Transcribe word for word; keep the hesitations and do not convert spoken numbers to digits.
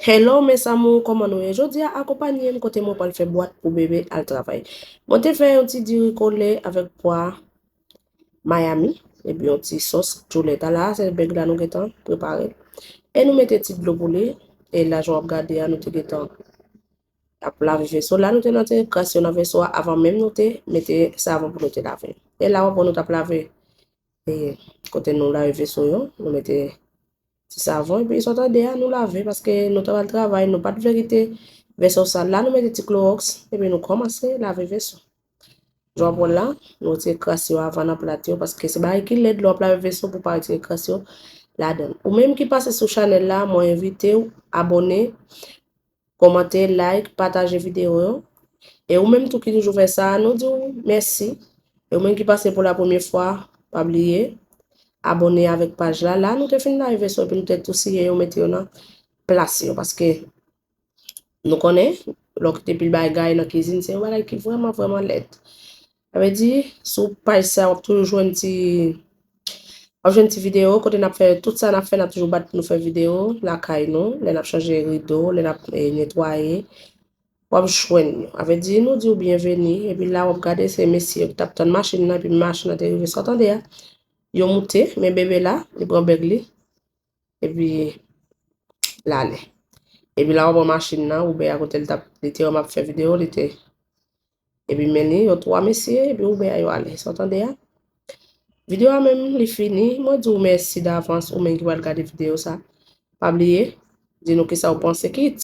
Hello mes amours, kòman nou ye? Jodi a akonpanye m kote mwen pral fè bwat pou bebe al travay. Mwen te fè yon ti diri kole avèk pwa Miami, epi yon ti sòs djoulèt. A la, se bèg la nou gentan prepare. E nou mete ti dlo pou li. E la, jan w ap gade a, nou te gentan ap lave veso. La, nou te nan ti kras yo nan veso a, avan menm nou te mete savon pou nou te lave. E la, w ap wè nou t ap lave. E kote nou lave veso yo, nou mete ti savon, epi sa w tande a, nou lave, paske nou t ap al travay, nou pa t vle kite veso sal. La, nou mete ti klowòks, epi nou kòmanse lave veso. Jan w ap wè la, nou retire kras yo avan nan plat yo, paske se bagay ki lèd lè w ap lave veso pou w pa retire kras yo ladan l. Ou menm ki pase sou chanèl la, mwen envite w abòne, kòmante, like, pataje videyo yo. E ou menm tou ki toujou fè sa, nou di w mèsi. E ou menm ki pase pou la premye fwa, pa bliye abòne avèk paj la. La, nou te fin lave veso, epi nou te tou siye yo, mete yo nan plas yo, paske nou konnen, lè w kite pil bagay nan kizin, se yon bagay ki vrèman, vrèman lèd. Sa vle di, sou paj sa, w ap toujou jwenn ti, w ap jwenn ti videyo, kote n ap fè, tout sa n ap fè, n ap toujou bat pou nou fè videyo, lakay nou, lè n ap chanje rido, lè n ap eh, netwaye, w ap jwenn yo. Sa vle di, nou di w byenveni, epi la, w ap gade, se mesye yo ki t ap tann machin nan, epi machin nan te rive, sa w tande a, yo moute, men bebe la, li pran bèg li, epi l ale. Epi la, w ap wè machin nan, Uber a kote l t ap, li te wè m ap fè videyo, li te, epi men li, yo twa mesye, epi Uber a yo ale. Sa w tande a? Videyo a menm, li fini. Mwen di w mèsi davans, ou menm ki pral gade videyo sa. Pa bliye, di nou kisa w panse, ki